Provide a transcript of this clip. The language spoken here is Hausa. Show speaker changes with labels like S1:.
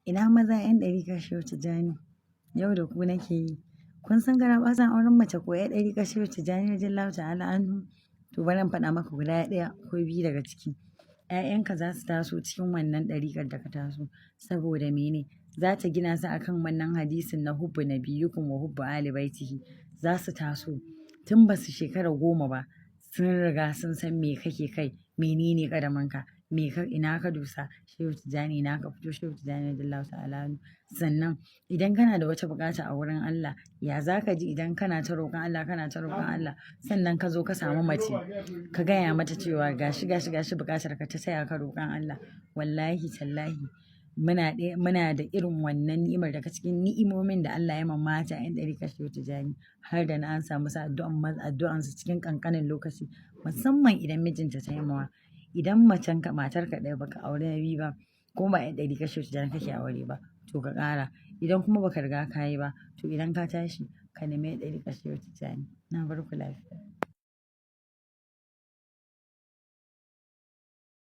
S1: Ina maza 'yan ɗarikar Shehu Tijjani, yau da ku nake yi. Kun san garaɓasan auren mace ko 'yar ɗarikar Shehu Tijjani radiyallahu ta'ala anhu? To, bari in faɗa maka guda ɗaya ko biyu daga ciki. 'Ya'yanka za su taso cikin wannan ɗarikar da ka taso, saboda mene? Za ta gina su akan wannan hadisin na hubbu nabiyyukum wa hubbu ali baitihi. Za su taso tun ba su shekara 10 ba, sun riga sun san me kake kai, menene ƙadaminka, me ka ina ka dosa, Shehu Tijjani, ina ka fito, Shehu Tijjani radiyallahu ta'ala anhu. Sannan idan kana da wata buƙata a wurin Allah, ya za ka ji idan kana ta roƙon Allah, kana ta roƙon Allah, sannan ka zo ka samu mace, ka gaya mata cewa gashi, gashi, gashi buƙatar ka, ta taya ka roƙon Allah? Wallahi tallahi, muna ɗaya, muna da irin wannan ni'imar. Daga cikin ni'imomin da Allah ya ma mata 'yan ɗarikar Shehu Tijjani, har da na an samu su addu'ansu cikin ƙanƙanin lokaci, musamman idan mijinta ta yi mawa. Idan macen ka, matarka ɗaya, baka aure na biyu ba, kuma ba 'yar ɗarikar Shehu Tijjani kake aure ba, to ka ƙara. Idan kuma baka riga ka yi ba, to idan ka tashi ka nemi 'yar ɗarikar Shehu Tijjani. Na bar ku lafiya.